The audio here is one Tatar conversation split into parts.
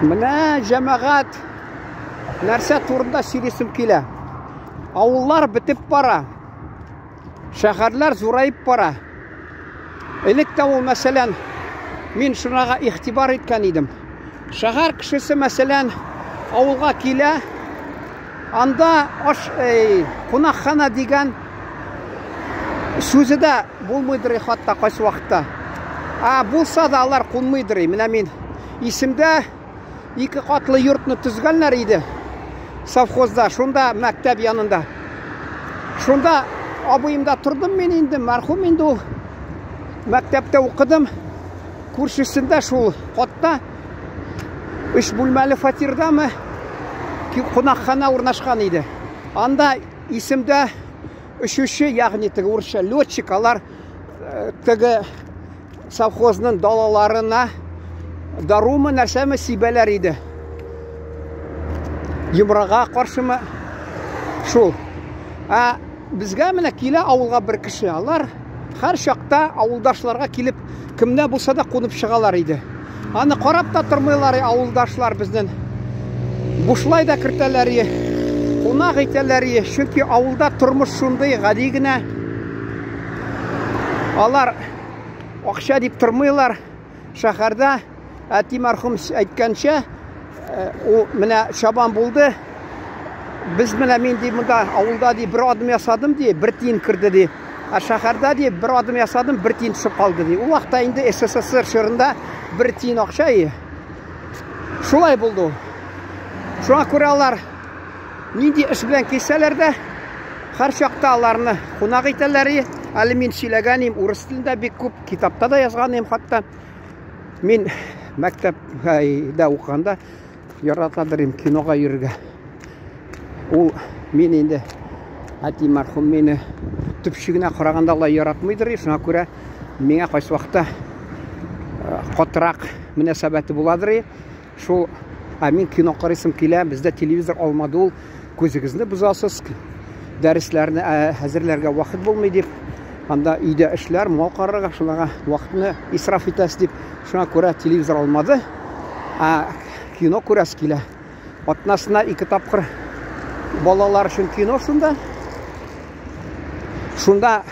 Менә җәмәгать нәрсә турында сөйлисем килә. Авыллар бетеп бара. Шәһәрләр зураеп бара. Элек тә ул, мәсәлән, мин шунага игътибар иткән идем. Шәһәр кешесе, мәсәлән, авылга килә, анда аш, эй, кунакхана дигән сүзе дә булмыйдыр хатта кайсы вакытта. А булса да алар кунмыйдыр. Менә мин исемдә ике катлы йортны төзгәннәр иде совхозда, шунда мәктәп янында. Шунда абыемда тордым мин инде, мәрхүм инде ул. Мәктәптә укыдым. Күршесендә шул катта өч бүлмәле фатирдамы кунакхана урнашкан иде. Анда исемдә очучы, ягъни теге урысча летчик, алар э, теге совхозның далаларына дарумы нәрсәме сибәләр иде. Йомрага каршымы? Шул. Ә безгә менә килә авылга бер кеше. Алар һәр чакта авылдашларга килеп, кемдә булса да кунып чыгалар иде. Аны карап та тормыйлар авылдашлар безнең. Бушлай да кертәләр, кунак итәләр, чөнки авылда тормыш шундый гади генә. Алар акча дип тормыйлар. Шәһәрдә әти мәрхүм әйткәнчә, ул менә чабан булды. Без менә мин ди монда авылда ди бер адым ясадым ди, бер тиен керде ди. Ә шәһәрдә ди бер адым ясадым, бер тиен төшеп калды ди. Ул вакытта инде СССР чорында бер тиен акча и. Шулай булды ул. Шуңа күрә алар нинди эш белән килсәләр дә, һәр чакта аларны кунак итәләр. Әле мин сөйләгән идем, урыс телендә бик күп, китапта да язган идем хатта. Мин мәктәптә укыганда яратадыр идем кинога йөрергә. Ул мин инде әти мәрхүм мине төпчегенә караганда алай яратмыйдыр, шуңа күрә миңа кайсы вакытта катырак мөнәсәбәте буладыр. Шул, ә мин кино карыйсым килә, бездә телевизор алмады ул, күзегезне бозасыз, дәресләрне әзерләргә вакыт булмый дип, анда өйдә эшләр, мал карарга, шуларга вакытны исраф итәсез дип, шуңа күрә телевизор алмады. Ә кино күрәсе килә. Атнасына ике тапкыр балалар өчен кино шунда. Шунда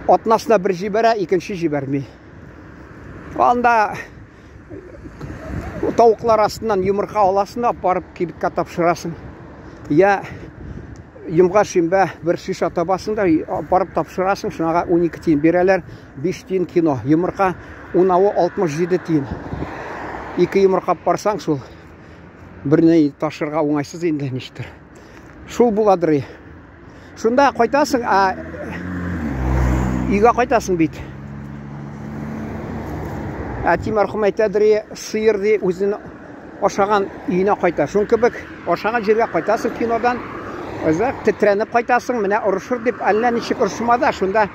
атнасына бер җибәрә, икенче җибәрми. Анда тавыклар астыннан йомырка аласың да барып кибеткә тапшырасың. Я йомга шимбә бер шиша табасың да барып тапшырасың, шуңа 12 тиен бирәләр, 5 тиен кино. Йомырка унавы 67 тиен. Ике йомырка барсаң шул берне ташырга уңайсыз инде ничектер. Шул буладыр. Шунда кайтасың, а өйгә кайтасың бит. Әти мәрхүм әйтәдер, сыер ди үзен ашаган өенә кайта. Шун кебек ашаган җиргә кайтасың кинодан, озак тетрәнеп кайтасың, менә орышыр дип әллә ничек орышма да, шунда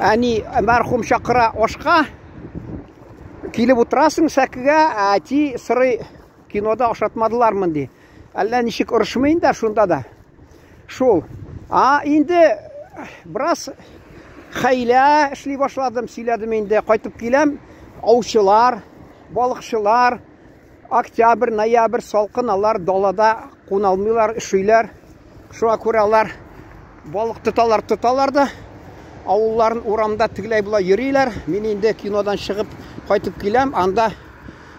әни мәрхүм чакыра ашка, килеп утырасың сәкегә, әти сорый, кинода ашатмадылармы ди. Әллә ничек орышмый инде шунда да. Шул. А инде бераз хәйлә эшли башладым, сөйләдем инде. Кайтып киләм, аучылар, балыкчылар, октябрь, ноябрь салкын, алар далада куна алмыйлар, өшиләр. Шуңа күрә алар балык тоталар, тоталар да, авылларын урамда тегеләй болай йөриләр. Мин инде кинодан чыгып кайтып киләм, анда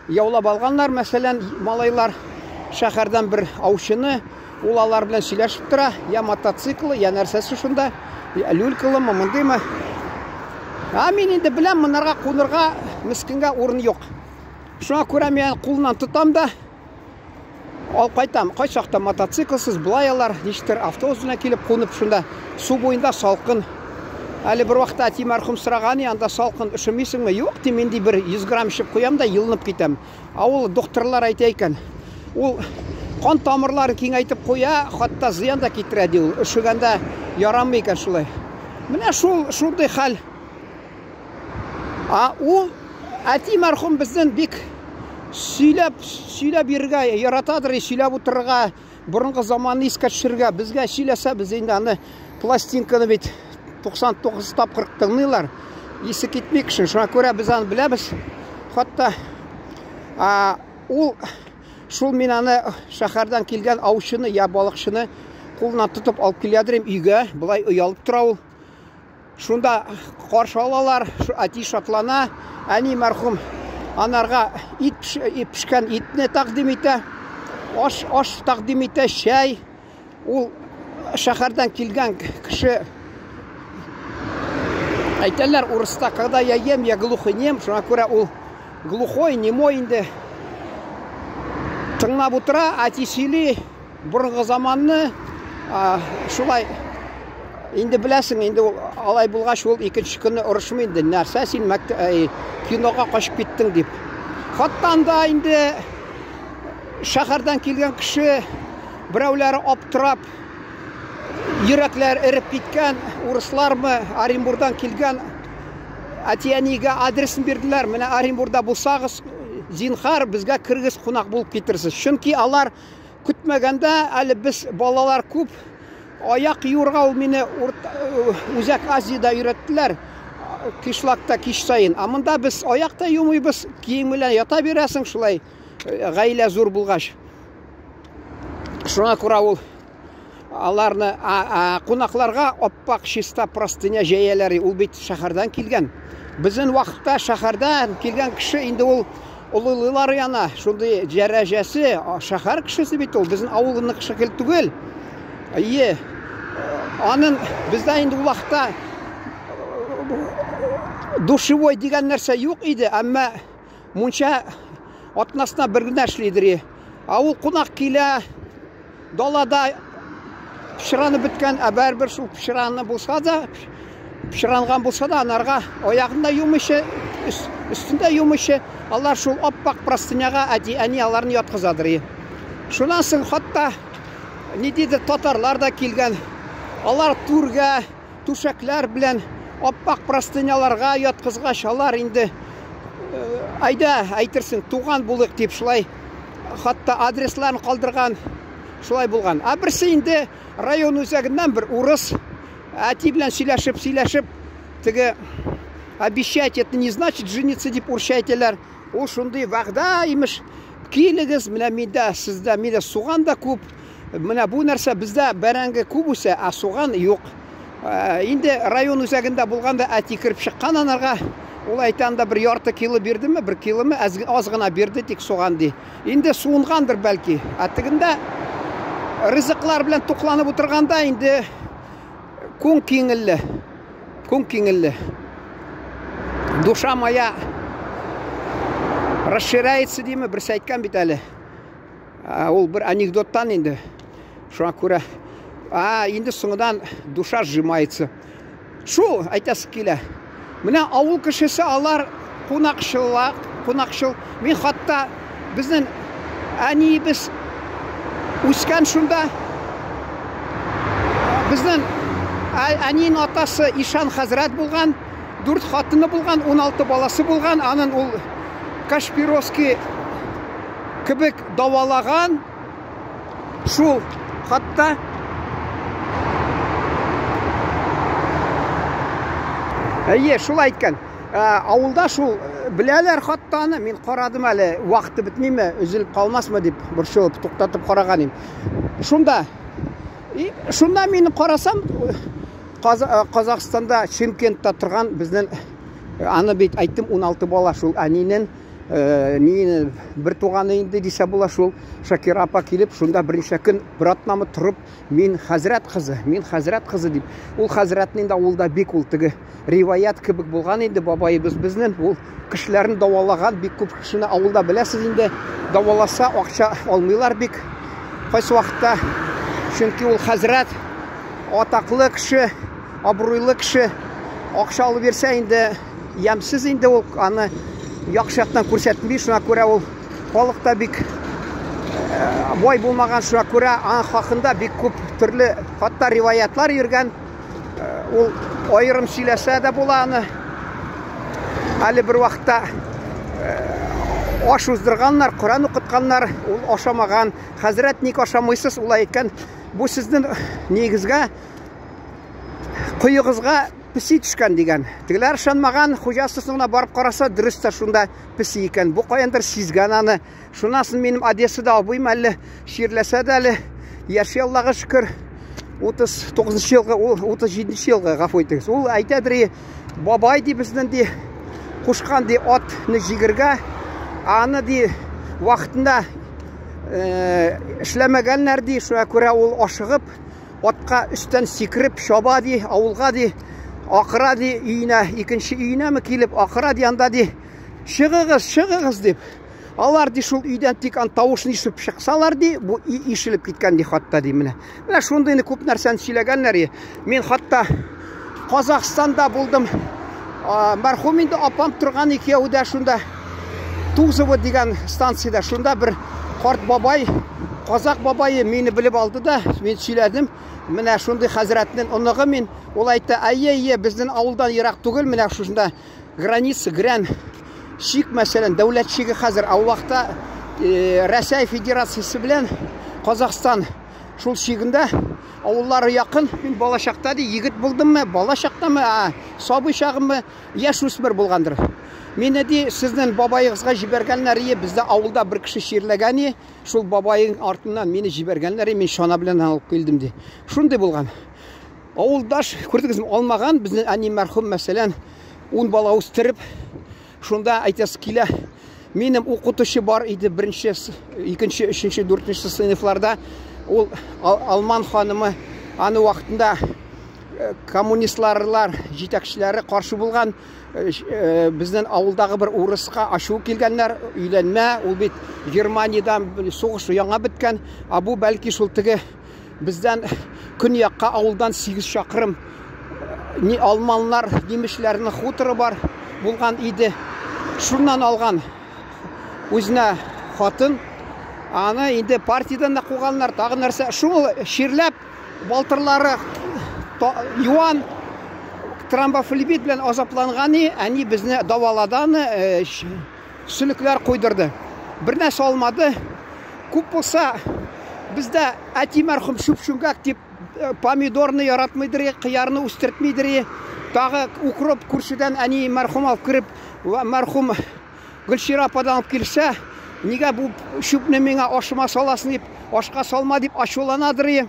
Яулап алганнар, мәсәлән, малайлар шәһәрдән бер аучыны, ул алар белән сөйләшеп тора, я мотоциклы, я нәрсәсе шунда, люлькалымы, мондыймы. Ә мин инде беләм, монарга кунырга мескенгә урын юк. Шуңа күрә мин кулыннан тотам да, алып кайтам. Кайчакта мотоциклсыз, болай алар ничектер автобус белән килеп кунып шунда су буенда салкын. Әле бер вакытта әти мәрхүм сораган, анда салкын өшемисеңме? Юк, дим, мин ди бер 100 грамм эчеп куям да елынып китәм. Ә ул докторлар әйтә икән. Ул кан тамырларын киңәйтеп куя, хатта зыян да китерә ди ул. Өшегәндә ярамый икән шулай. Менә шул шундый хәл. А ул әти мәрхүм бездән бик сөйләп, сөйләп йөрергә яратадыр, сөйләп утырырга, борынгы заманны искә төшерергә. Безгә сөйләсә, без инде аны пластинканы бит 99 тапкыр тыңлыйлар. Исе китми кешенең. Шуңа күрә без аны беләбез. Хатта ул шул мин аны шәһәрдән килгән аучыны я балыкчыны кулына тотып алып киләдер өйгә, болай оялып тора ул. Шунда каршы алалар, әти шатлана, әни мәрхүм анарга ит пешкән итне тәкъдим итә, аш аш тәкъдим итә, чәй. Ул шәһәрдән килгән кеше әйтәләр урыста, когда я ем, я глух и нем, шуңа күрә ул глухой, немой инде. Тыңлап утыра, әти сөйли, борынгы заманны, шулай инде беләсең, инде ул алай булгач, ул икенче көнне орышмый инде, нәрсә син кинога качып киттең дип. Хатта анда инде шәһәрдән килгән кеше берәүләре аптырап, йөрәкләр эреп киткән, урыслармы, Оренбурдан килгән әти-әнигә адресын бирделәр. Менә Оренбурда булсагыз, зинхар, безгә кергез, кунак булып китерсез. Чөнки алар көтмәгәндә, әле без балалар күп, аяк юырга ул мине Үзәк Азиядә өйрәттеләр, кишлакта кич саен. Ә монда без аяк та юмыйбыз, кием белән ята бирәсең, шулай гаилә зур булгач. Шуңа күрә ул аларны кунакларга аппак чиста простыня җәяләр. Ул бит шәһәрдән килгән. Безнең вакытта шәһәрдән килгән кеше инде ул олылыйлар яна. Шундый дәрәҗәсе, шәһәр кешесе бит ул, безнең авылныкы шикелле түгел. Ие. Аның бездә инде ул вакытта душевой дигән нәрсә юк иде, әмма мунча атнасына бер генә эшлидер. Ә ул кунак килә, далада пычранып беткән, ә бәрбер шул пычраны булса да, пычранган булса да, анарга аягын да юмыйча, өстен дә юмыйча, алар шул аппак простыняга әти-әни аларны яткызадыр. Шуннан соң хатта ниндидер татарлар да килгән. Алар түргә, түшәкләр белән аппак простыняларга яткызгач, алар инде әйдә, әйтерсең, туган булыйк дип шулай хатта адресларын калдырган, шулай булган. Ә берсе инде район үзәгеннән бер урыс әти белән сөйләшеп, сөйләшеп, теге обещать это не значит жениться дип урысча әйтәләр. Ул шундый вәгъдә имеш, килегез, менә миндә, сездә, миндә суган да күп. Менә бу нәрсә бездә бәрәңге күп үсә, ә суган юк. Инде район үзәгендә булганда әти кереп чыккан анарга. Ул әйтә, анда бер ярты кило бирдеме, бер киломы, аз гына бирде, тик суган ди. Инде суынгандыр бәлки. Ә тегендә ризыклар белән тукланып утырганда инде күң киңелле. Күң киңелле. Душа моя расширяется диме, берсе әйткән бит әле. Ул бер анекдоттан инде. Шуңа күрә инде соңыннан душа сжимается. Шул әйтәсе килә. Менә авыл кешесе алар кунакчыллар, кунакчыл. Мин хатта безнең әниебез үскән шунда. Безнең әниенең атасы Ишан хәзрәт булган, 4 хатыны булган, 16 баласы булган. Анын ул Кашпировский кебек давалаган. Шул хатта Әйе, шул әйткән. Авылда шул беләләр хатта аны. Мин карадым әле, вакыты бетмиме, өзелеп калмасмы дип борчылып туктатып караган идем. Шунда и шунда мин карасам, Казахстанда, Шымкентта торган безнең аны бит әйттем, 16 бала шул әнинең ни бер туганы инде дисә була, шул Шакира апа килеп, шунда берничә көн, бер атнамы торып, мин хәзрәт кызы, мин хәзрәт кызы дип. Ул хәзрәтнең инде авылда бик ул теге риваят кебек булган инде бабаебыз безнең. Ул кешеләрне дәвалаган, бик күп кешене авылда беләсез инде, дәваласа акча алмыйлар бик кайсы вакытта. Чөнки ул хәзрәт атаклы кеше, абруйлы кеше, акча алып бирсә инде ямьсез инде ул, аны яхшы яктан күрсәтми, шуңа күрә ул халык та бик бай булмаган, шуңа күрә аның хакында бик күп төрле хатта риваятлар йөргән. Ул аерым сөйләсә дә була аны. Әле бер вакытта аш уздырганнар, Коръән укытканнар, ул ашамаган. Хәзрәт, ник ашамыйсыз? Ул әйткән, бу сезнең нигезгә, коегызга песи төшкән дигән. Тегеләр ышанмаган, хуҗасы соңына барып караса, дөрес тә шунда песи икән. Бу каяндыр сизгән аны. Шуннан соң минем Одессада абыем әле чирләсә дә әле яши, Аллага шөкер. 39 елгы, ул 37 елгы, гафу итегез. Ул әйтәдер, бабай ди безнең ди, кушкан ди атны җигергә, аны ди вакытында эшләмәгәннәр ди, шуңа күрә ул ашыгып атка өстән сикереп чаба ди, авылга ди, акыра ди, өенә, икенче өенәме килеп акыра ди, анда ди, чыгыгыз, чыгыгыз дип. Алар ди шул өйдән тик ан тавышын ишетеп чыксалар ди, бу өй ишелеп киткән ди хатта ди менә. Менә шундый инде күп нәрсәне сөйләгәннәр. Мин хатта Казахстанда булдым. Мәрхүм инде апам торган икәүдә шунда Тузово дигән станциядә шунда бер карт бабай, казак бабае мине белеп алды да, мин сөйләдем. Менә шундый хәзрәтнең оныгы мин. Ул әйтте, әйе, әйе, безнең авылдан ерак түгел, менә шушында граница, грән, чик, мәсәлән, дәүләт чиге хәзер, ә ул вакытта Рәсәй Федерациясе белән Казахстан шул чигендә авыллары якын. Мин бала чакта ди, егет булдыммы, бала чактамы, ә, сабый чагыммы, яшүсмер булгандыр. Мине ди, сезнең бабаегызга җибәргәннәр ие, бездә авылда бер кеше чирләгән ие, шул бабаең артыннан мине җибәргәннәр ие, мин чана белән алып килдем ди. Шундый булган. Авылдаш, күрдегезме, алмаган безнең әни мәрхүм, мәсәлән, 10 бала үстереп, шунда әйтәсе килә, минем укытучы бар иде беренче, икенче, өченче, дүртенче сыйныфларда. Ул алман ханымы, аны вакытында коммунистларлар җитәкчеләре каршы булган. Безнең авылдагы бер урыска ачу килгәннәр, өйләнмә, ул бит Германиядән сугыш яңа беткән, а бу бәлки шул теге бездән көньякка авылдан 8 чакрым ни алманнар, немечләрнең хуторы бар булган иде. Шуннан алган үзенә хатын. Аны инде партиядән дә куганнар, тагы нәрсә. Шул чирләп, балтырлары юан тромбофлебит белән азапланган, әни безне дәвалады аны, сөлекләр куйдырды. Бер нәрсә алмады. Күп булса, бездә әти мәрхүм чүп-чүңгәк дип помидорны яратмыйдыр, кыярны үстертмидер. Тагы укроп күршедән әни мәрхүм алып кереп, мәрхүм Гөлчирә ападан алып килсә, нигә бу чүпне миңа ашыма саласың дип, ашка салма дип ачуланадыр.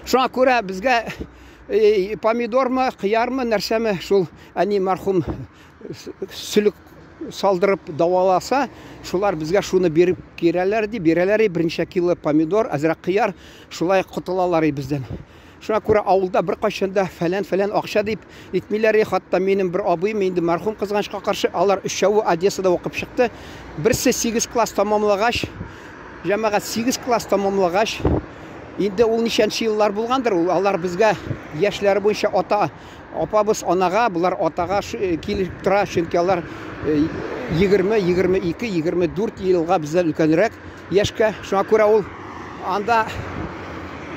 Шуңа күрә безгә помидормы, кыярмы, нәрсәме, шул әни мәрхүм сөлек салдырып дәваласа, шулар безгә шуны биреп кирәләр ди, бирәләр берничә кило помидор, әзрәк кыяр, шулай котылалар бездән. Шуңа күрә авылда беркайчан да фәлән-фәлән акча дип итмиләр. Хатта минем бер абыем инде мәрхүм, кызганычка каршы, алар өчәве Одессада укып чыкты. Берсе 8 класс тамамлагач, җәмәгать 8 класс тамамлагач, инде ул ничәнче еллар булгандыр, ул алар безгә яшьләре буенча ата апабыз анага, булар атага килеп тора, чөнки алар 20, 22, 24 елга бездән өлкәнрәк яшькә. Шуңа күрә ул анда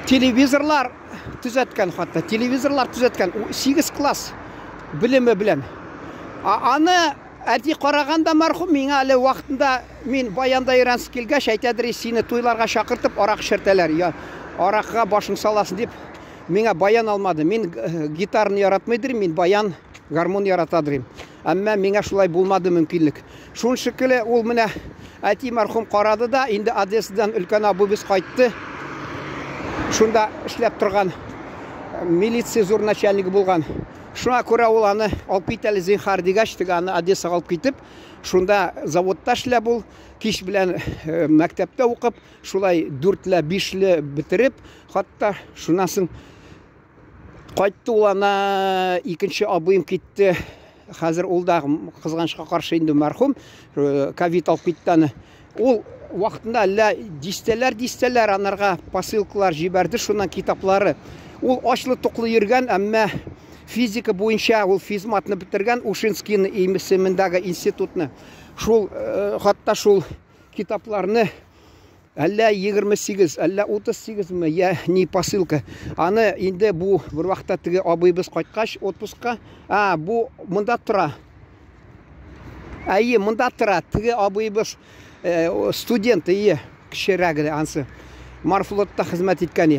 телевизорлар төзәткән, хатта телевизорлар төзәткән 8 класс белеме белән. Аны әти караганда мәрхүм миңа әле вакытында мин баянда өйрәнсез килгәч әйтәдер, сине туйларга чакыртып арак эчертәләр, я аракка башың саласың дип миңа баян алмады. Мин гитарны яратмыйдыр, мин баян, гармун яратадыр. Әмма миңа шулай булмады мөмкинлек. Шун шикелле ул менә әти мәрхүм карады да, инде Одессадан өлкән абыйбыз кайтты. Шунда эшләп торган милиция зур начальнигы булган. Шуңа күрә ул аны алып кит әле зинһар дигәч, теге аны Одессага алып китеп, шунда заводта эшләп ул, кич белән мәктәптә укып, шулай 4-ле, 5-ле бетереп, хатта шуннан соң кайтты ул ана, икенче абыем китте. Хәзер ул да кызганычка каршы инде мәрхүм, ковид алып китте аны. Ул вакытында әллә дистәләр-дистәләр анарга посылкалар җибәрде, шуннан китаплары. Ул ачлы-туклы йөргән, әмма физика буенча ул физматны бетергән, Ушинскийны исемендәге институтны. Шул хатта шул китапларны әллә 28, әллә 38 ме, я не посылка. Аны инде бу бер вакытта теге абыйбыз кайткач отпускка, а бу монда тора. Әйе, монда тора. Теге абыйбыз студент, әйе, кечерәге ансы. Морфлотта хезмәт иткән.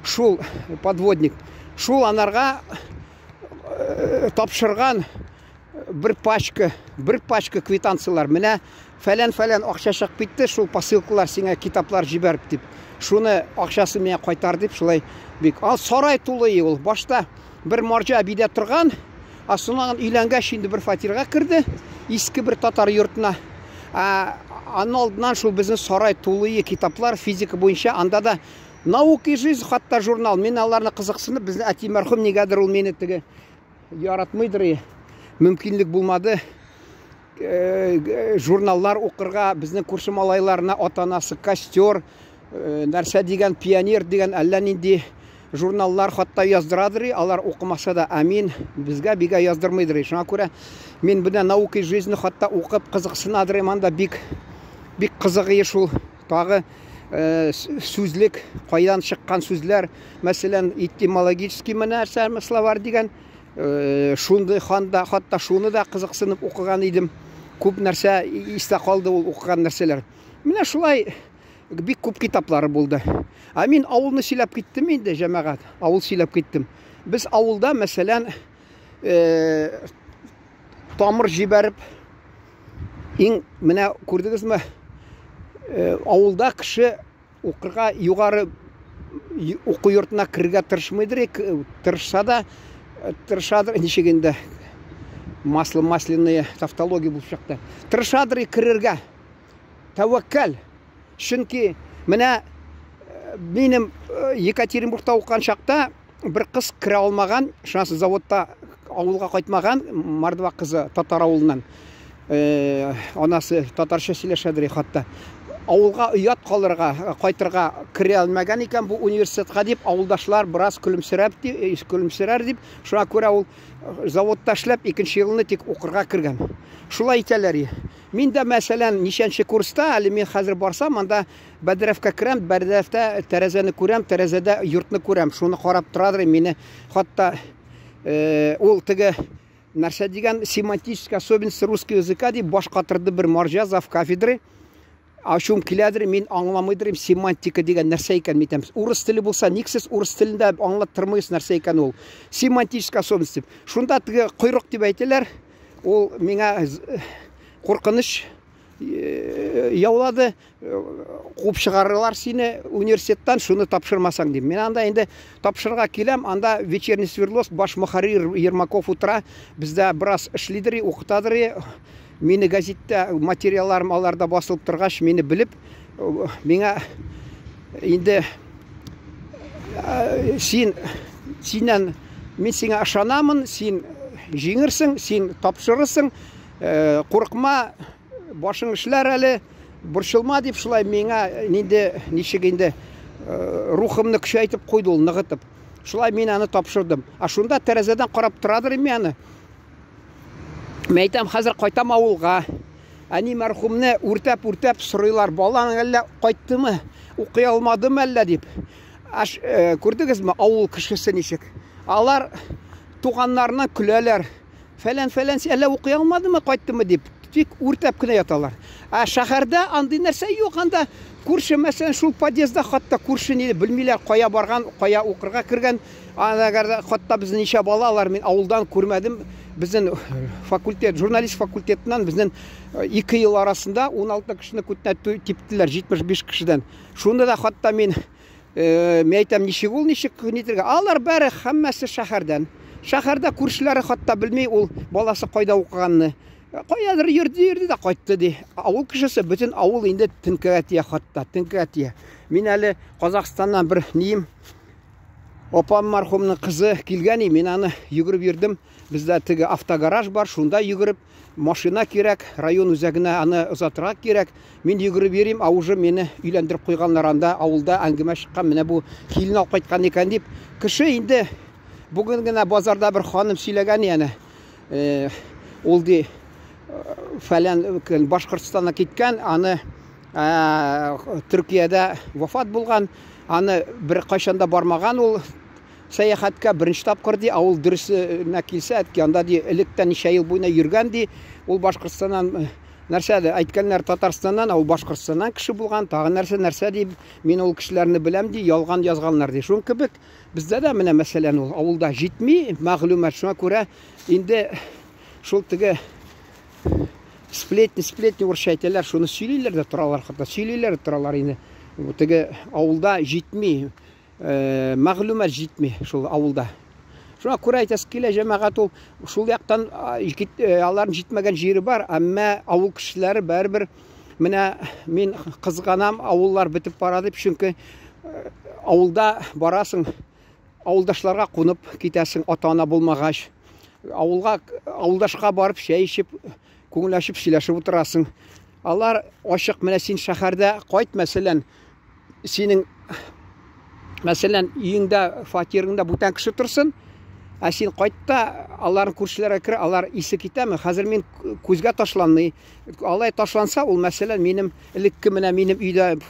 Шул подводник. Шул анарга Тапшырган бер пачка, бер пачка квитанцияләр. Менә фәлән-фәлән акча чыгып китте, шул посылкалар сиңа китаплар җибәреп дип. Шуны акчасы миңа кайтар дип, шулай бик. Ал сарай тулы ул. Башта бер марҗа әбидә торган, а соңыннан өйләнгәч инде бер фатирга керде, иске бер татар йортына. А анын алдыннан шул безнең сарай тулы китаплар физика буенча, анда да Наука и жизнь хатта журнал. Мин аларны кызыксынып, безнең әти мәрхүм нигәдер ул мине теге яратмыйдыр и мөмкинлек булмады. Журналлар укырга, безнең күрше малайларына ата-анасы костер, нәрсә дигән, пионер дигән әллә нинди журналлар хатта яздырадыр, алар укымаса да, амин, безгә бигә яздырмыйдыр. Шуңа күрә мин менә Наука и жизнь хатта укып кызыксынадыр, анда бик бик кызыгы шул. Тагы сүзлек, кайдан чыккан сүзләр, мәсәлән, этимологический нәрсә словарь дигән, шундый ханда, хатта шуны да кызыксынып укыган идем. Күп нәрсә истә калды ул укыган нәрсәләр. Менә шулай бик күп китаплары булды. Ә мин авылны сөйләп киттем инде, җәмәгать. Авыл сөйләп киттем. Без авылда, мәсәлән, тамыр җибәреп, иң менә күрдегезме, авылда кеше укырга югары уку йортына керергә тырышмыйдыр, тырышса да тырышадыр, ничек инде масло масляное тавтология булып чыкты. Тырышадыр керергә. Тәвәккәл. Чөнки менә минем Екатеринбургта укыган чакта бер кыз керә алмаган, шуннан заводта авылга кайтмаган, мордва кызы татар авылыннан. Анасы татарча сөйләшәдер хатта. Авылга оят калырга, кайтырга керә алмаган икән бу университетка дип, авылдашлар бераз көлемсерәп көлемсерәр дип, шуңа күрә ул заводта эшләп икенче елны тик укырга кергән. Шулай итәләр. Мин дә, мәсәлән, ничәнче курста, әле мин хәзер барсам, анда Бәдрәфкә керәм, бәдрәфтә тәрәзәне күрәм, тәрәзәдә йортны күрәм. Шуны карап торадыр мине. Хатта ул теге нәрсә дигән семантическая особенность русского языка дип баш катырды бер марҗа зав кафедры. Ачуым киләдер, мин аңламыйдыр, семантика дигән нәрсә икән, мин әйтәм. Урыс теле булса, ник сез урыс телендә аңлаттырмыйсыз нәрсә икән ул? Семантическая особенность дип. Шунда теге койрык дип әйтәләр. Ул миңа куркыныч яулады, куып чыгарырлар сине университеттан, шуны тапшырмасаң дип. Мин анда инде тапшырырга киләм, анда Вечерний Свердловск баш мөхәррир Ермаков утыра, бездә бераз эшлидер, укытадыр. Мине газетта материалларым аларда басылып торгач, мине белеп, миңа инде син синнән мин сиңа ышанамын, син җиңерсең, син тапшырырсың, курыкма, башың эшләр әле, борчылма дип шулай миңа нинди ничек инде рухымны көчәйтеп куйды ул, ныгытып. Шулай мин аны тапшырдым. А шунда тәрәзәдән карап торадыр мин аны. Мин әйтәм, хәзер кайтам авылга. Әни мәрхүмне үртәп-үртәп сорыйлар, балаң әллә кайттымы, укый алмадымы әллә дип. Аш, күрдегезме, авыл кешесе ничек? Алар туганнарына көләләр. Фәлән-фәлән, әллә укый алмадымы, кайттымы дип. Тик үртәп кенә яталар. Ә шәһәрдә андый нәрсә юк, анда күрше, мәсәлән, шул подъездда хатта күрше ни белмиләр, кая барган, кая укырга кергән. Ана хатта безнең ничә бала алар, мин авылдан күрмәдем. Безнең факультет, журналист факультетыннан безнең 2 ел арасында 16 кешене күтенә типтеләр, 75 кешедән. Шунда да хатта мин мин әйтәм, ничек ул, ничек нитергә? Алар бәре һәммәсе шәһәрдән. Шәһәрдә күршеләре хатта белми ул баласы кайда укыганны. Каядыр йөрде, йөрде дә кайтты ди. Авыл кешесе, бөтен авыл инде теңкәгә тия хатта, теңкәгә тия. Мин әле Казахстаннан бер нием, апам мәрхүмнең кызы килгән, мин аны йөгереп йөрдем. Бездә теге автогараж бар, шунда йөгереп, машина кирәк, район үзәгенә аны озатырга кирәк. Мин йөгереп йөрим, а уже мине өйләндереп куйганнар анда, авылда әңгәмә чыккан, менә бу килен алып кайткан икән дип. Кеше инде бүген генә базарда бер ханым сөйләгән яне. Ул ди фәлән көн Башкортстанга киткән, аны Төркиядә вафат булган, аны бер кайчан да бармаган ул сәяхәткә беренче тапкыр ди, авыл дөресенә килсә, әтки анда ди электән ничә ел буена йөргән ди, ул Башкортстаннан Нәрсә дә әйткәннәр Татарстаннан, ә ул Башкортстаннан кеше булган, тагын нәрсә нәрсә ди, мин ул кешеләрне беләм ди, ялган язганнар ди. Шуның кебек бездә дә менә мәсәлән ул авылда җитми мәгълүмат, шуңа күрә инде шул теге сплетни, сплетни урысча әйтәләр, шуны сөйлиләр дә торалар, хәтта сөйлиләр дә торалар инде. Теге авылда җитми Э, мәгълүмат җитми шул авылда. Шуңа күрә әйтәсе килә, җәмәгать ул шул яктан э, аларның җитмәгән җире бар, әмма авыл кешеләре барыбер менә мин кызганам, авыллар бетеп бара дип, чөнки э, авылда барасың, авылдашларга кунып китәсең, ата-ана булмагач. Авылга авылдашка барып чәй эчеп, күңел ачып сөйләшеп утырасың. Алар ачык, менә син шәһәрдә кайт, мәсәлән, синең мәсәлән, өеңдә, фатирыңда бүтән кеше торсын, ә син кайт та, аларның күршеләргә кер, алар исе китәме? Хәзер мин күзгә ташланмый. Алай ташланса, ул мәсәлән, минем элекке менә минем өйдә